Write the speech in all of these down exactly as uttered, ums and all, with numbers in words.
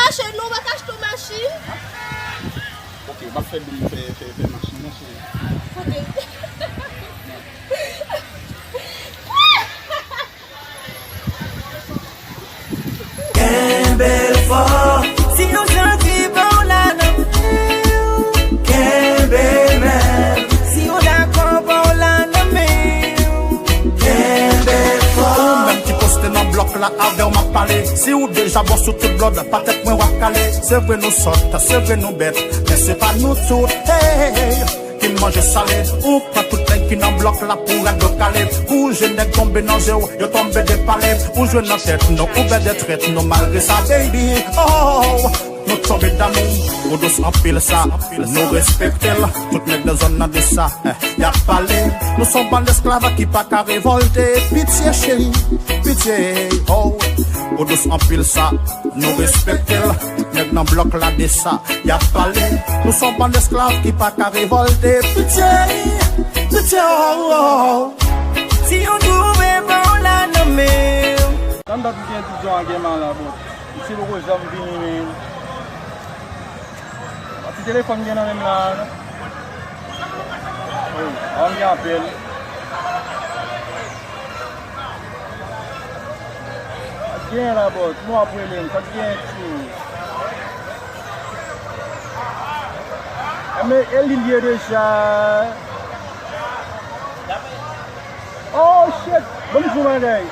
Cheri, non, w pa ka achte yon machin. Ok, w ap fè bil fè, fè, fè machin nan, cheri. Ok. Kenbe l fò. Si yon zanti pa w la nan men w, kenbe men m. Si yon dakò pa w la nan men w, kenbe l fò. Ou menm ki poste nan blòk la, avè w m ap pale. Si w deja bon sou tout blòd, pa tèt mwen w ap kale. Se vre nou sòt, se vre nou bèt, men se pa nou tout. Hey, hey, hey. Ki manje sale. Ou pran tout nèg ki nan blòk la pou rad yo kale. Ou je nèg tonbe nan je w, yo tonbe de pale. Ou jwe nan tèt nou, ou bèt de trèt nou, malgre sa, baby. Oh, nou tonbe damou, ou dous anpil sa, nou respekte l. Tout nèg nan zòn nan de sa, eh, y ap pale. Nou se yon bann esklav ki pa ka revòlte. Pitye, cheri, pitye, oh, ou dous anpil sa, nou respekte l. Nèg nan blòk la de sa, y ap pale. Nou se yon bann esklav ki pa ka revòlte. Pitye, pitye, oh, oh. Si yon twouve pa w la nan men w. Tann dat m gen di John a gen mal la, bro. Misye poko janm vini, men. Yon ti telefòn gen nan men m la, non? Wi, an gen apèl. Sa k genyen la, bòs? Mwen ap rele m, sa k genyen tou? Enben, e li l ye deja. Oh, shit! Ban m di w yon bagay.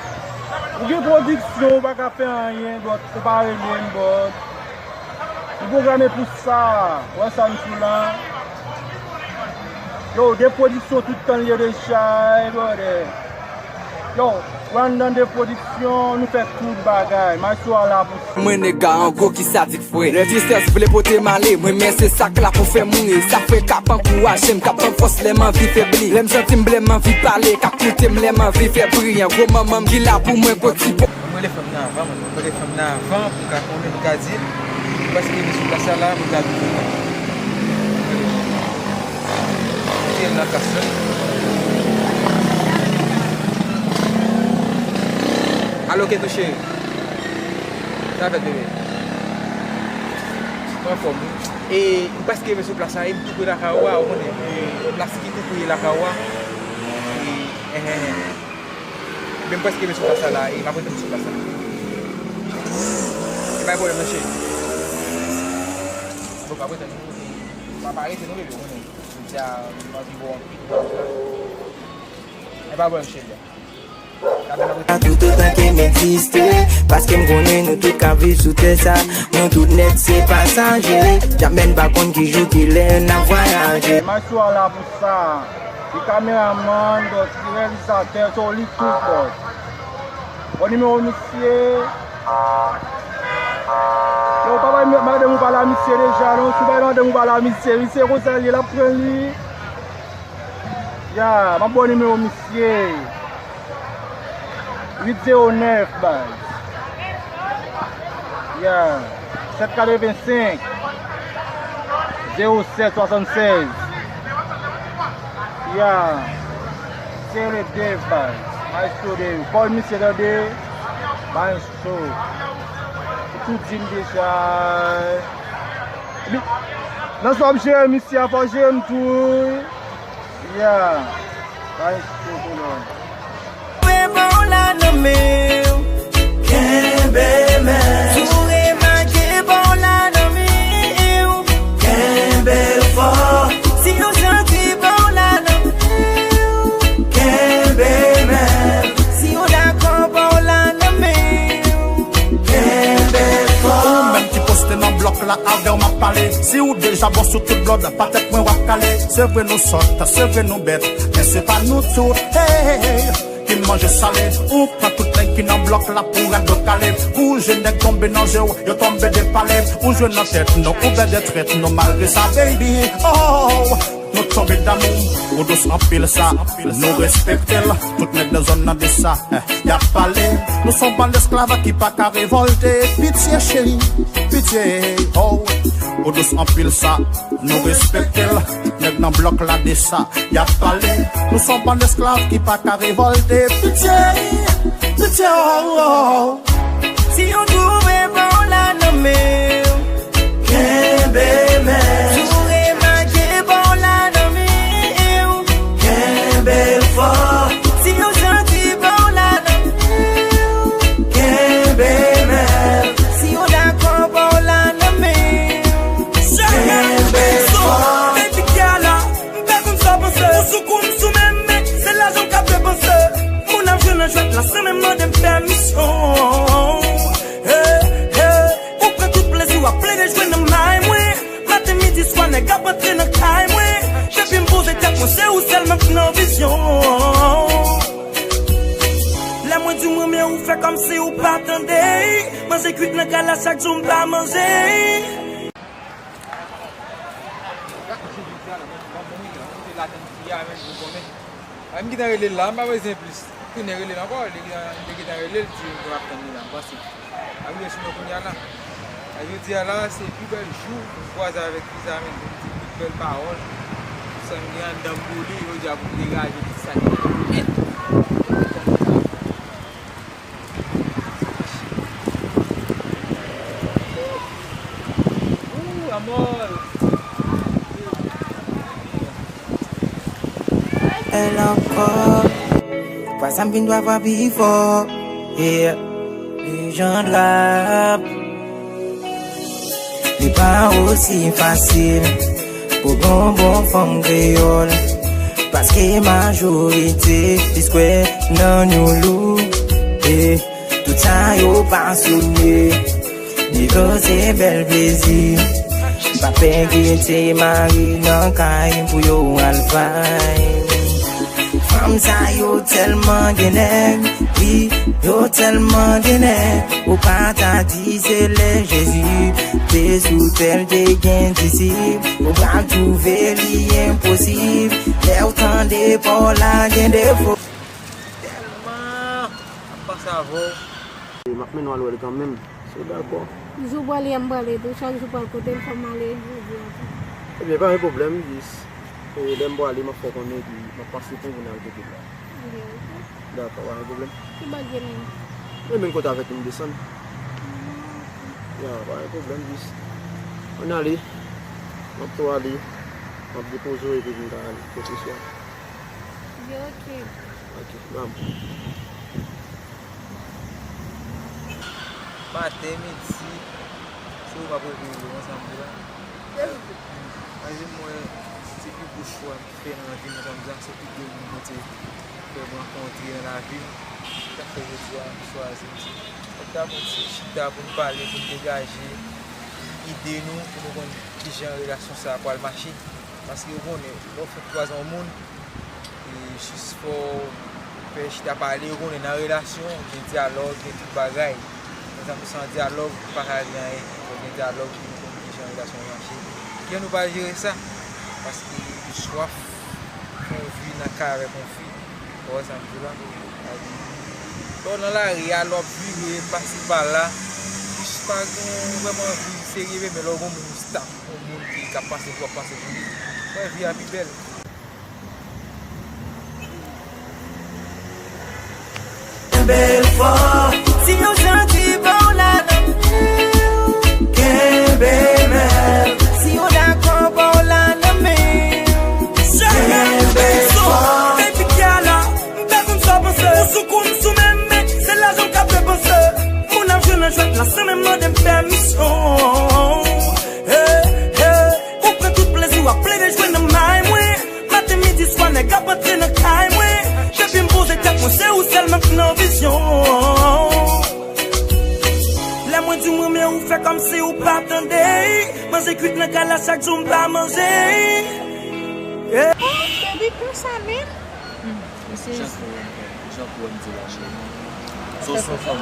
Ou gen pwodiksyon, ou pa ka fè anyen, bòs. Ou pa rele m, bòs. M pwograme pou sa. Ou wè sa m sou la? Yo, de pwodiksyon tout tan l ye deja, eh, brother. Yo, Randan de pwodiksyon, nou fè tout bagay. Maestro a la pou sa. Mwen nèg a ango ki sadik fre. Lè tristès vle pote m ale, mwen men se sa k la pou fè m ri. Sa fre k ap ankouraje m, k ap ban m fòs lè m anvi febli. Lè m santi m ble, m anvi pale, k ap koute m lè m anvi fè bri. Gwo manman m ki la pou mwen, gwo ti po. Mwen rele fanm nan avan, mwen. Mwen rele fanm nan avan pou m ka konnen, pou m ka di l. Paske li sou plas la, la, pou m ka di l. Mete l nan kas la. Alo, Keto cheri. Sa fèt, bebe? Mwen anfòm, wi. E m prèske rive sou plas la, e m tou pre lakay ou a, ou konnen. E plas ki tou pre lakay ou a. E, eh, eh, eh. Men m prèske rive sou plas la, la, e m ap rete m sou plas la. E pa gen pwoblèm, non, cheri. Bon, m ap rete nou, e m ap rete nou, bebe, ou konnen. Jodi a, m anvi wè w anpil, ou konnen sa. E pa gen pwoblèm, cheri. Toutotan ke m egziste, paske m konnen nou tout k ap viv sou tè sa, nou tout nèt se pasaje. Jamè n pa konn ki jou ki lè n ap vwayaje. Maestro a la pou sa. Li kameramann, bòs, li reyalizatè, so li tout, bòs. Bon nimewo misye. Yo, papa, madanm ou pa la misye deja, non? Si w pa madanm ou pa la misye, misye konsa l ye, l ap pran li. Ya, m ap ba w nimewo misye. Uit zewo nèf, baz. Ya. Sèt katrevensenk, zewo sèt swasannsèz. Ya. Sere Dave, baz. Maestro Dave. Kòl misye tande. Maestro. Ou tou di m deja. Li, nan sa w ap jere misye a, fò w jere m tou, wi. Yeah. Thanks to the Lord. Wè pa w la nan men w. Kenbe men. Si w remake pa w la nan men w. Kenbe l fò. Si w santi pa w la nan men w. Kenbe men. Si w dakò pa w la nan men w. Kenbe fò. Ou menm ki poste nan blòk la, avè w m ap pale. Si w deja bon sou tout blòd, pa tèt mwen w ap kale. Se vre nou sòt, se vre nou bèt, men se pa nou tout. Hey, hey, hey. Ki manje sale, ou pran tout nèg ki nan blòk la pou rad yo kale. Kou je nèg tonbe nan je w, yo tonbe de pale. Ou jwe nan tèt nou, ou bèt de trèt nou, malgre sa, baby. Oh, nou tonbe damou, ou dous anpil sa, nou respekte l. Tout nèg nan zòn nan de sa, eh, y ap pale. Nou se yon bann esklav ki pa ka revòlte. Pitye, cheri, pitye, oh. Ou dous anpil sa, nou respekte l. Nèg nan blòk la de sa, y ap pale. Nou se yon bann esklav ki pa ka revòlte. Pitye, pitye, oh, oh. Si w twouve pa w la nan men w. Ey, manje kwit nan kay la, chak jou m pa manje. A, m gentan rele l la, m pa bezwen plis. Tounen rele l ankò, li gentan, li gentan rele l, di m ap tann li la, m panse. A, rive sou mwen kounye a la. A, jodi a la, se pi bèl jou pou m kwaze avèk fi sa, men, pou m di tout bèl pawòl. Tout sa m gen anndan m pou li, jodi a pou m degaje tout sa ki nèt. Ooh, amor. Elle encore. Vwa sa m vin twa fwa pi fò. Yeah. Lejann rap. Li pa osi fasil pou bon bon fanm kreyòl. Paske majorite, li kwè nan nyoulou. Yeah. Tout sa yo pasyone, nèg se bèl plezi. Pa pè kite mari nan kay pou yo al bay. Fanm sa yo tèlman gen nèg, wi, yo tèlman gen nèg. Ou pa ta di se lè Jezi te sou tè l te gen disip. Ou pral twouve li enposib. Lè w tande pawòl la gen defo. Tèlman ap pase avè w. E m ap mennen w al wè l kanmenm, si w dakò. Jou w prale a, m prale tou. Chak jou w pral kote m, fò m ale jodi a tou. Ebyen, pa gen pwoblèm, jis, e, lè m prale, m ap fè w konnen, epi m ap pase pou vin al kote l la. Ebyen, oke. Dakò, pa gen pwoblèm. Ki bò l ye menm? Li menm kote avèk nou desann. Ah, oke. Ya, pa gen pwoblèm, jis. Ann ale, m ap tou ale, m ap depoze w epi vin ka ale, kèlkeswa. Ebyen, oke. Ok, bam. Maten, midi, se ou k ap reveye yo, konn sa m di la. Anvi mwen, se pi gwo chwa m fè nan vi m konn sa, se pi gwo moun Bondye fè m rankontre nan lavi m. Sa fè jodi a, m chwazi m di, fòk ta pou n chita, pou n pale, pou n degaje ide nou, pou nou konn kijan relasyon sa a pral mache. Paske ou konnen, lè w fèk kwaze yon moun, e jis fò w fè chita pale, ou konnen nan relasyon, gen dyalòg, gen tout bagay. Nan sa pou san dyalòg, pa ka gen anyen. Fò gen dyalòg pou nou konn kijan relasyon an mache. Kijan nou pral jere sa? Paske nou swaf fè yon vi nan kay avèk yon fi. Ou wè sa m di la? Lè w nan lari a, lè w ap vire, pase pa la, jis pa gen vrèman vi serye, men lè w gen yon moun ou stap, yon moun ki, k ap panse pou w, ap panse pou li, wè vi a pi bèl. Kenbe fò. Si yo santi pa w la nan men w, kenbe men w. Si yo dakò pa w la nan men w, kenbe fò. Baby girl, m pa konn sa w panse. Ou sou kou, m sou men, men se lajan m ka depanse. Moun ap jwe nan jwèt la san menm mande m pèmisyon. Hey, hey, ou pran tout plezi w ap plede jwe nan may mwen. Maten, midi, swa, nèg ap antre nan kay mwen. Depi m poze tèt mwen, se ou sèlman k nan vizyon. Lè mwen di w m renmen w, fè kòmsi ou pa tande. Manje kwit nan kay la, chak jou m pa manje. Oh, baby, konsa menm? Hmm, mesye, jan, jan pou wè m di la, cheri. So, so fanm.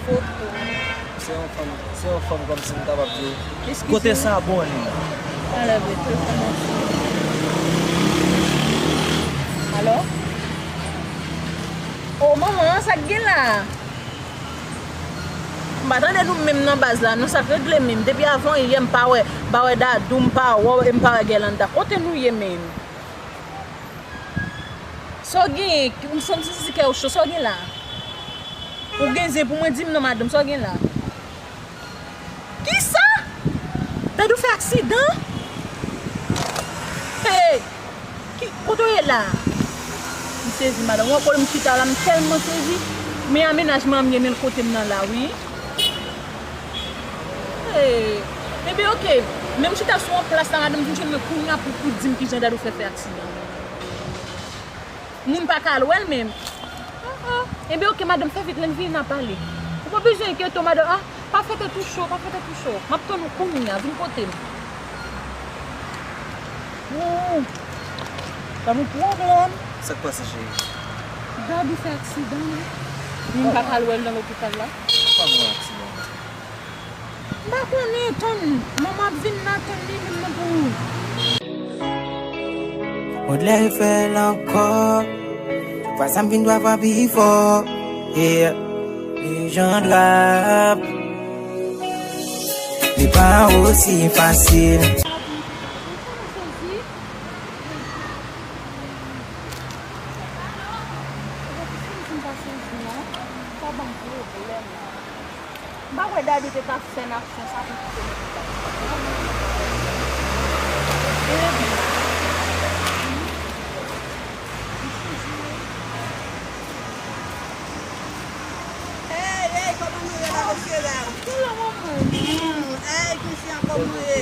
Foto. Se yon fanm, se yon fanm kòmsi m kapab di w. Eskize. Kote sa bon li la? Alò, bebe, kòman se? Alò? O, manman, sa k gen la? M pa tande nou menm nan baz la, non, sa k regle menm? Depi avan yè, m pa wè, m pa wè Dadou, m pa wè w, e m pa wè Gerlanda. Kote nou ye menm? Sa w genyen? M santi, santi kè w cho. Sa w gen la? Ou gen zen pou mwen, di m non, madanm, sa w gen la? Kisa? Dadou fè aksidan? Hey! Ki, kote w ye la? M sezi, madanm. Ou wè kote m chita la, m tèlman sezi. Men amenajman an m gen men l kote m nan la, wi. Hey! Ebyen, oke. Men m chita sou yon plas la, madanm vin jwenn mwen kounye a pou, pou di m kijan Dadou fè fè aksidan. Moun pa ka al wè l menm. Ah, ah. Enben, oke, madanm, fè vit, lè n vini, n a pale. Ou pa bezwen enkyete w, madanm. Ah, pa fè tèt ou cho, pa fè tèt ou cho. M ap tann ou kounye a, vin kote m. Ooh, pa gen pwoblèm. Sa k pase, cheri? Dadou fè aksidan, wi. Moun pa t al wè l nan lopital la? Kòman aksidan? M pa konnen, tann, manman ap vin la, tann li menm nan pou ou. Modlè fè l ankò. Fwa sa m vin twa fwa pi fò. Yeah. Lejann rap. Li pa osi fasil. M pa kwè Dadou te ka fè n aksyon sa pou kite lopital. Hey, hey, kòman nou ye la, mesye dam? Hmm, hey, Christian, kòman nou ye?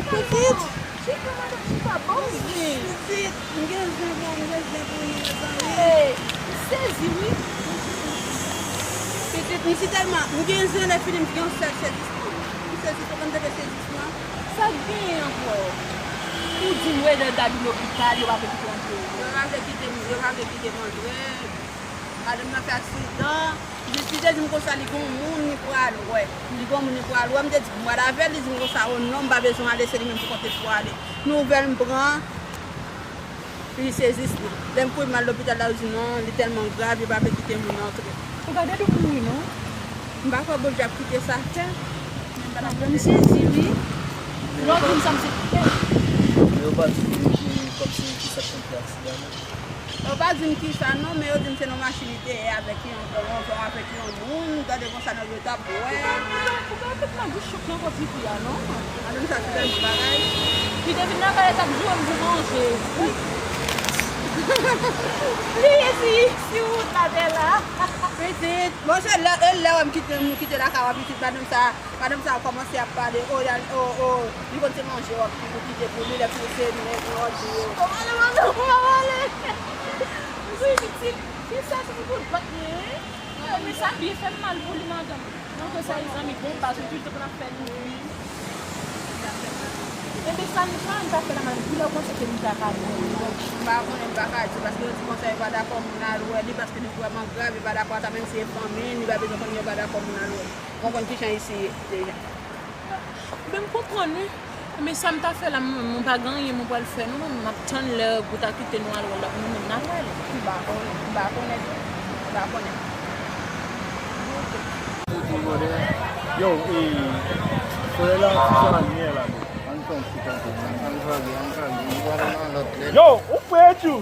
Pitit? Chita, madanm, chita, bon. Pitit, m gen zen pou, m gen zen pou li, mezanmi. Hey, m sezi, wi. Pitit, m si tèlman, m gen zen lè fini, m gen yon sèl sezi pou li. M sezi, fòk m te fè sezi pou mwen. Sa k genyen ankò? Ou di m wè lè Dadou lopital, yo pa vle kite antre. Yo pa vle kite m, yo pa vle kite m antre. Madanm nan fè aksidan. Jis li te di m konsa li gon moun li pral wè. Li gon moun li pral wè. M te di m pral avè l, li di m konsa, o non, m pa bezwen ale, se li menm pou kont li pou ale. Nouvèl m pran, li sezi li. Lè m kouri m al lopital la, yo di non, li tèlman grav, yo pa vle kite moun antre. Ou gade li mouri non. M pa kwè Bondye ap kite sa fè. Madanm sezi wi. Lè w di m sa, m sezi. Men yo pa di ki, kòmsi ki sa k fè aksidan non. Yo pa di m kisa non, men yo di m se nan machin li te ye avèk yon, yon, yon, avèk yon moun, gade konsa nèg yo t ap bwè. Ou pa, ou pa fèt nan bouch chòk nan kò tifi a non. Madanm sa se tèlman bagay. Li te vin lakay la t ap joure m pou manje. Li ye si, si wout la te la. Pitit, bon se lè, e lè w wè m kite, m kite lakay w a pitit, madanm sa. Madanm sa a kòmanse ap pale, o, y al, o, o, li konn se manje w ap ki pou kite pou li, lè pou se nèg w ap di yo. Kòman le madanm w ap pale? Wi, pitit, kisa se pou tout bat li, wi? Men sa byen fè m mal pou li, madanm. Mwen kwè sa e zanmi bon baz, ou toujou konn ap fè nou ri. Enben sa nou, sa nou ta fè la, madanm, pou lè w panse ke nou ta ka mouri, non. M pa konnen, m pa ka di, paske yo di konsa yo pa dakò moun al wè li, paske li vrèman grav, yo pa dakò sa, menm si e fanmi, li pa bezwen konnen yo pa dakò moun al wè. Ou konprann kijan isi ye deja. Men m konprann wi. Men sa m ta fè la, mwen menm, mwen pa gen anyen mwen pral fè non, mwen menm, m ap tann lè Gouda kite nou al wè l la pou nou menm n al wè l. M pa konnen, m pa konnen tou. M pa konnen. Yo, e, solèy la ti jan anyè la, men. Ann fè yon ti kanpe, ann, ann vage, ann vage, nou pral nan lòt lè. Yo, ou prè, Djou?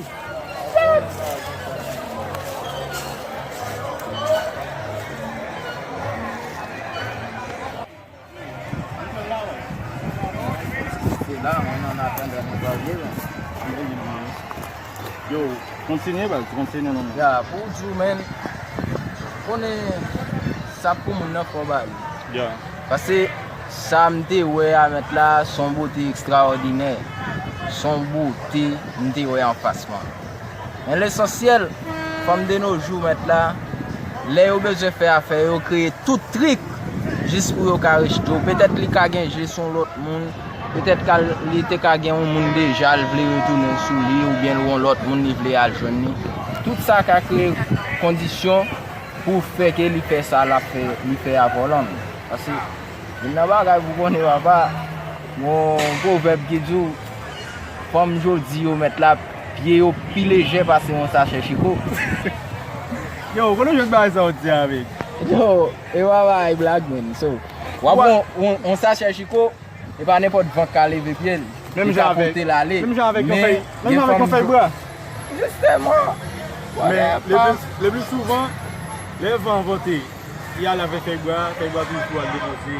Se la, mwen, an atandan nou pale la. Yo, kontinye, baz, kontinye, non. Ya, pou w di w, men, konnen sa pou moun nan fò ba li. Ya. Paske sa m te wè a mèt la, se yon bote ekstraòdinè. Se yon bote m te wè anfas mwen. Men lesansyèl, fanm de nos jours, mèt la, lè yo bezwen fè afè yo, yo kreye tout trik jis pou yo ka rejte w. Petèt li ka gen je sou yon lòt moun, petèt ka, li te ka gen yon moun deja, l vle retounen sou li, oubyen l yon lòt moun, li vle al jwenn li. Tout sa ka kreye kondisyon pou fè ke li fè sa l ap fè, li fè avè w lan. Paske, youn nan bagay pou konnen, papa, gon pwovèb ki di w, fanm jodi yo mèt la, pye yo pi lejè pase yon sachè chiko. Yo, ou konnen jwèt bagay sa w di a, men. Yo, e pa bagay blag, men. So, w ap pran yon, yon, yon sachè chiko, e pa nenpòt van k ka leve pye l. Li ka pote l ale. Menm jan avèk yon fèy, menm jan avèk yon fèy bwa. Jisteman. Men, le plis, le plis souvan, lè van vante, li al avèk fèy bwa, fèy bwa toujou al depoze.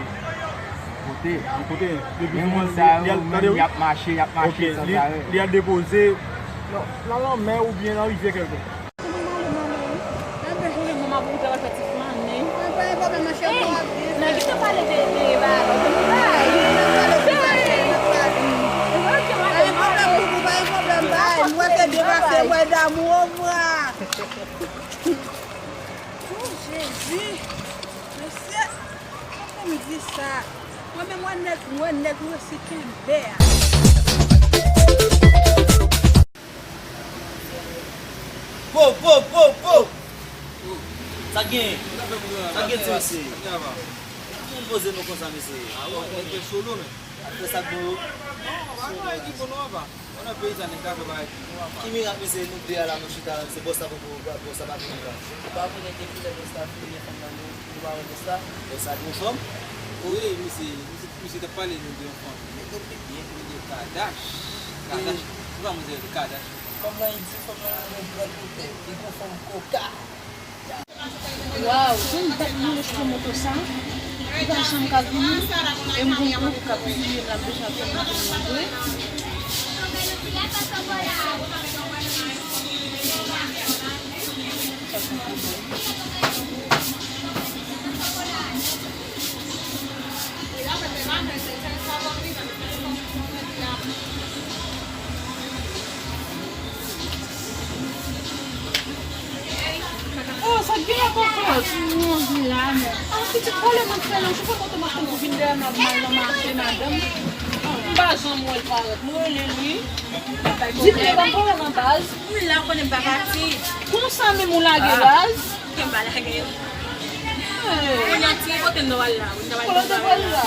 Kote? Yon kote. Depi men moun sa yo, menm y ap mache, y ap mache san arè. Li al depoze nan, nan lanmè oubyen nan rivyè kèlkonk. Mwen male, male, wi. Mwen bezwen mwen mwen pou te reflektif mane. Mwen pa gen pwoblèm, monchè, mwen ap byen. Nèg yo te pale de, de, ba, de bay. Pa gen pwoblèm, Doudou, pa gen pwoblèm, bay. Mwen se devase, mwen damou, ovwa. Oh, Jezi! Mesye, pa fè m di sa. Mwen menm, mwen nèt, mwen nèt, mwen resi kenbe a. Po, po, po, po! Sa k genyen? Sa k gen ti mesye? Pou moun poze nou konsa, mesye. Apre sa k bon yo? Ki mirak, mesye, nou de a la, nou chita, se bòs la poko, bòs la pa vini la. Ou pa konnen depi lè bòs la fini, fanm nan nou, nou pa wè bòs la. Bòs la gen yon fanm? Wi, misye, misye, misye t ap pale nou de yon fanm. Li gen pi byen, li gen Kadash. Kadash. Ou pa mwen di Kadash. Fanm nan, li di fanm nan yon grann moutèd, li gon fòm koka. Waw, jwenn dat m rete moto sa, li pa janm ka vini, e m gon gwoup k ap pibliye m la, m bezwen ap fè moto m antre. Oh, sa gen la papa. Mwen vin la, men. Ah, pitit, pale mwen fè nan chofè moto m ap tann pou vin dèyè m ap mal nan mache, madanm. M pa janm wè l parèt. Mwen rele l, wi. Di m li pa pale nan baz. Wi, la konnen m pa pati. Konsa menm ou lage baz? Ke m pa lage yo. Kounye a ti kote m ta pral la, wi, m ta pral la.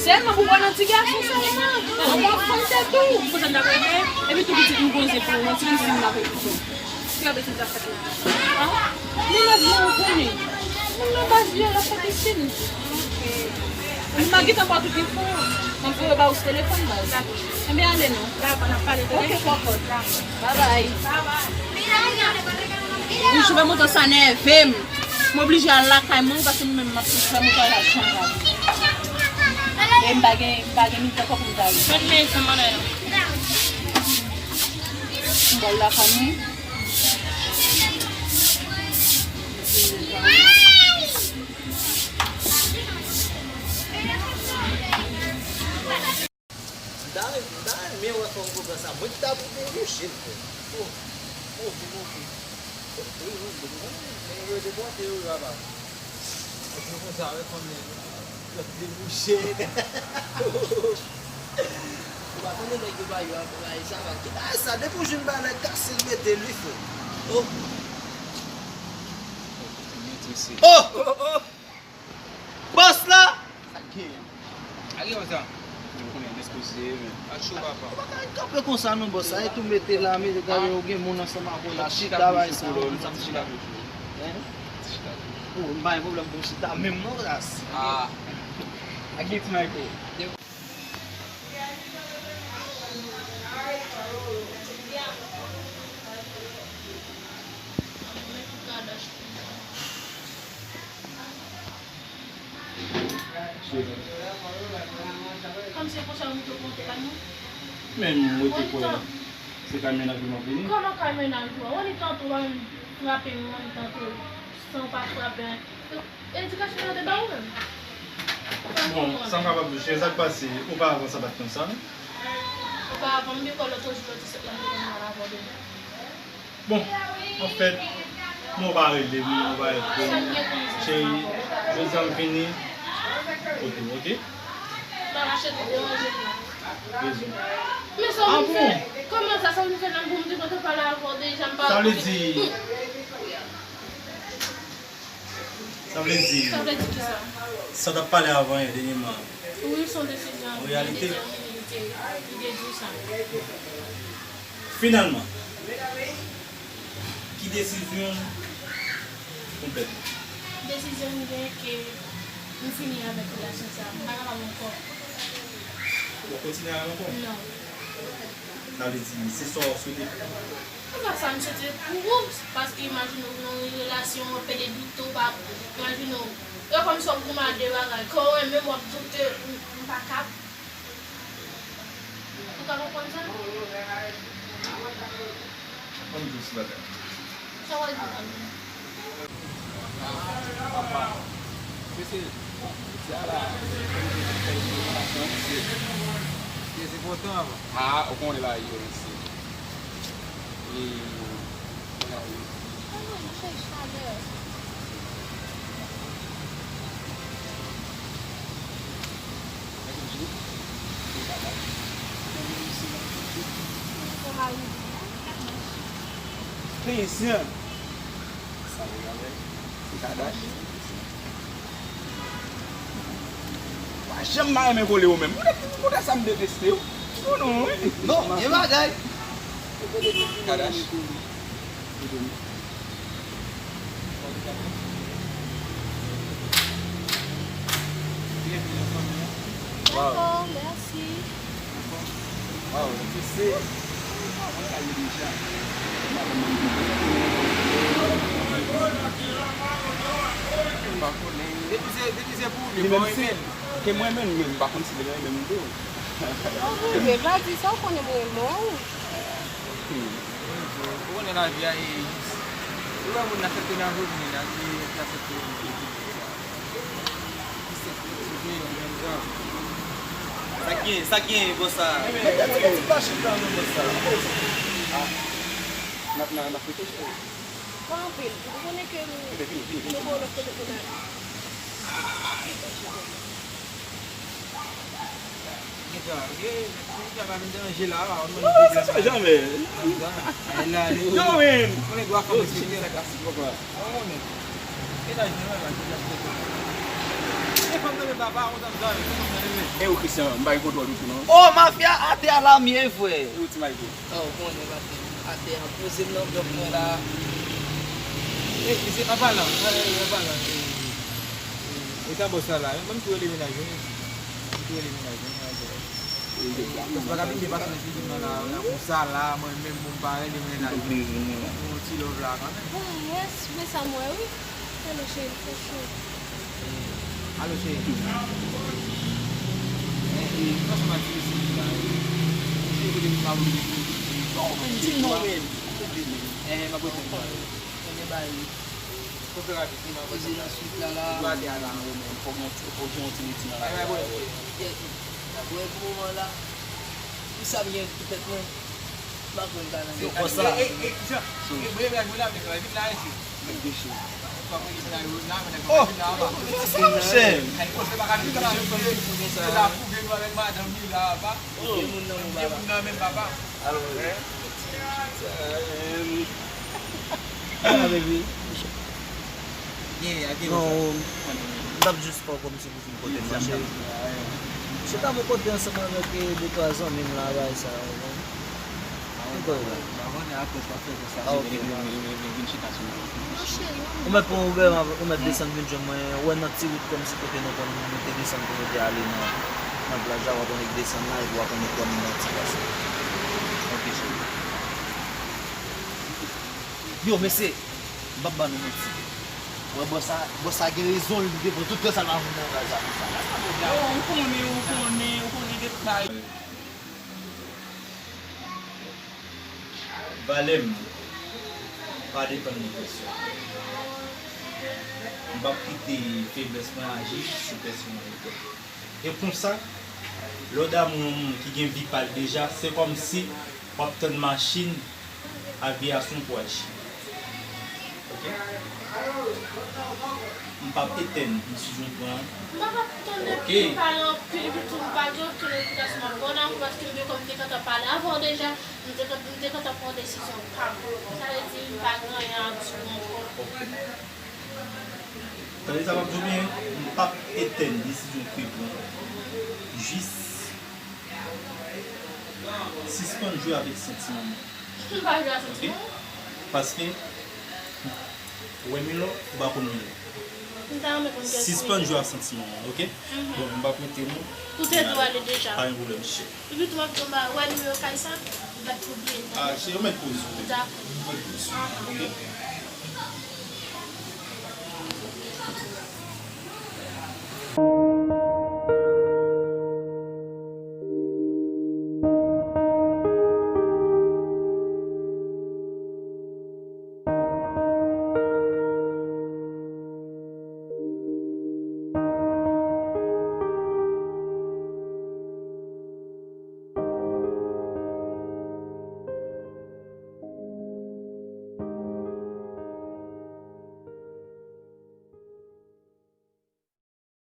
Sèlman pou pran nan ti gason sèlman. An pa fanm tèt ou. Pou sa m ta pral gen. Epi tou pitit m gon zen pou ou, nan ti pisin m la pou ou. Ki yon betiz ap fèt la. Ah, li lòt moun ou konnen. Moun nan baz li an, l ap fè pisin. Li pa gentan ba w tout info. M ap voye ba ou sou telefòn baz. Enben ale non. Dakò, n ap pale tande. Ok, kòkòt. Bye bye. Wi, chofè moto sa nève m. M oblije al lakay mwen paske mwen menm m ap chofè moto a la janm pa vini. E m pa gen, m pa gen minit ankò pou m ta rive. Mwen te men san manda yo. M pral lakay mwen. M ta renmen, m ta renmen wè kòman pwogram sa. Mwen ki ta pou debouche l, frè. Oh, oh, vin, vin. Wi, wi, wi, wi, wi, wi, depòte yo, papa. Epi yo konsa, wè kòman yo ap debouche. Ou pa tande nèg yo ba yo ap bay sa, pa. Ki bagay sa? Depi w jwenn bagay la kase l, mete l, wi, frè. Oh. Oh, oh, oh. Bòs la! Sa k genyen? Sa k gen konsa? Yo konnen, eskize, men. A cho, papa. Ou pa ka kanpe konsa non, bòs. Sa e tou mete la, mete gade, ou gen moun ansanm avè w la, chita bay sa, ou konn sa m chita. Hein? Chita. Oh, m pa gen pwoblèm pou m chita menm non, ras. Ah. Ak gen ti Michael. Kòm se konsa, ou mete w konte kay mwen? Men m rete kwè se kay mennaj ou m ap vini. Kòman kay mennaj ou a? Ou annik tanto w pa menm frape m, ou annik tanto san w pa frape. Edikasyon an te ba ou menm? Bon, sa m kapab di w, cheri, sa k pase, oparavan sa pa t konsa, non? Oparavan, m te kwè lòt jou lòt sèt la, m te konn al avè w deja. Bon, anfèt, non, w pa rele m, w pa rele m. Cheri, jodi a m vini kote w, oke? M ap achte tout deranje m la. Rezon. Men sa w vin fè? Kòman sa, sa w vin fè la pou m te kontan pale avè w deja, m pa... Sa vle di, sa vle di, sa vle di kisa? Sa w t ap pale avan yè dènyèman. Wi, se yon desizyon li te detèmine, li te, li te di w sa. Finalman, ki desizyon w pran? Desizyon m gen ke m fini avèk relasyon sa a. M pa kapab ankò. Ou p ap kontinye avè m ankò? Non. Sa vle di, se sa w swete? Se pa sa m swete pou ou, paske imajine w nan yon relasyon, w ap pèdi ditou, w pa, imajine w, e kòmsi w ap goumen ak de bagay, ke w renmen m, w ap di w ke m, m pa kab. Ou ka konprann sa? Ann di w ti bagay. Sa w al di, Ann? Mesye, mesye a la, mesye, mesye kontan avan. Ah, ou konnen bagay yo, mesye. E, konnen bagay yo. Ayisyen. Sa yo avè Kadash. Wa janm pa renmen kole yo menm. Poutèt, poutèt sa m deteste yo. Non, non, wi. Non, gen bagay. Kadash. Dakò, mèsi. Waw, se, se, mwen ka ye deja. M pa konnen. Depi se, depi se pou li, bon, menm si, ke mwen menm, men m pa konn si li renmen m tou. Ou pa di sa, ou konnen mwen renmen w. Hmm. Ou konnen lavi a e jis. Ou wè moun nan fè kou nan vòt li la, li, li ap fè kou. Sa k gen, sa k gen, bòs sa? Mete ti, ti pachit la non, bòs sa. Ah, n ap, n ap, n ap fete, cheri. Pa anpil, ou konnen ke nou, vini, vini, vini, nou pa lòt kote pou n ale. Gentan, ok, mèsi, sa pa vin deranje la, pa, non, non, sa, sa, jamè. Yo, men. Konnen dwa fanm respekte. Sa klasik, papa. Ou konnen. Gentan, gentan, gentan. E fanm tande papa, ou tann sa, ou tann sa, men. E ou, Christian, m pa gen kontwòl ou tou, non. Oh, mafya, atè a la m ye, frè. E ou, Ti Mayko? Oh, ou konnen, atè a poze m nan blòk mwen la. E, e se anpalan, anpalan, e, e, e ta bòs la la, menm tou rele mennaj ou, menm tou rele mennaj ou, mennaj ou. Paske pa ka vin depase nan figi m nan la, la konsa la, mwen menm, bon, m pa rele mennaj ou. Yon ti love la, kanmenm. Ah, yes, men sa m wè, wi. Alo, cheri, fè cho. Alo, cheri. Eh, eh, franchman, ti mesye la, eh, cheri, kote m pa vle. Non, men, di m non, men. Kote men? Eh, m ap rete m la. Konnen ba li. Fò fè rapid, wi, m ap rete m la. Wi, atè a la. Fò gen, fò gen yon ti meeting nan la. Eh, mwen, mwen, mwen. Kèt ou. Mwen, pou moman la, pou sa m gen pou tèt mwen. M pa kwè m ka nan gen. Yo, konsa. E, e, e, Jean, e, mwen, mwen, mwen la, men, mwen, vin la, mesye. Mèt de cho. Oh! Sa, monchè. Ay, oh, se pa ka vin la, mesye. Se la pou gen nou avèk madanm li la, papa. Oh. Gen moun nan men papa. Gen moun nan men papa. Alò, hein? Ah, baby. Gen, gen. Non, m t ap jis fè w kòmsi pou fin pote m, ma chérie. M chita bò kote ansanm avèk, eh, de twa zanmi m la, bagay sa yo, bon. Ou mèt pran Uber, ou mèt desann vin jwenn mwen, ou wè nan ti wout kòmsi kote nou konn, nou te desann pou nou te ale nan, nan plaj la, w ap annik desann la, epi w ap annik pran m nan ti kase. Ok, cheri. Yo, mesye, m p ap ba nou manti. Wè, bòs sa, bòs sa gen rezon, li te pran tout tan sa l pa vin nan plaj la konsa. Yo, ou konnen, ou konnen, ou konnen de bagay. Valè m pa depann de pèsonn. M p ap kite feblès mwen aji sou pèsonalite m. E konsa, lè w damou yon moun ki gen vi pa l deja, se kòmsi w ap tann machin avyasyon pou aji. Ok? M p ap etèn desizyon pran an. M pa t ap tann depi m pale anpil, epi tou m pa gen okenn replikasyon m ap ba w la ankò, paske m gen kòm m te gentan pale avè w deja, m te, m te gentan pran desizyon pa m. Sa vle di m pa gen anyen a di w ankò. Ok. Tande sa m ap di w byen, m p ap etèn desizyon ke pran. Jis sispann jwe avèk santiman m. M pa jwe ak santiman w. Paske, ou wè Milo, ou pa konn Milo. M ta renmen konn kiyès Milo. Sispann jwe ak santiman w, ok? Mhm. Bon, m p ap rete non. Ou te dwe ale deja. Pa gen pwoblèm, cheri. Epi tou m ap di w, m pa wè nimewo kay sa, m pa t pou bliye l. Ah, cheri, ou mèt poze w. Dakò. Ou mèt poze w, ok?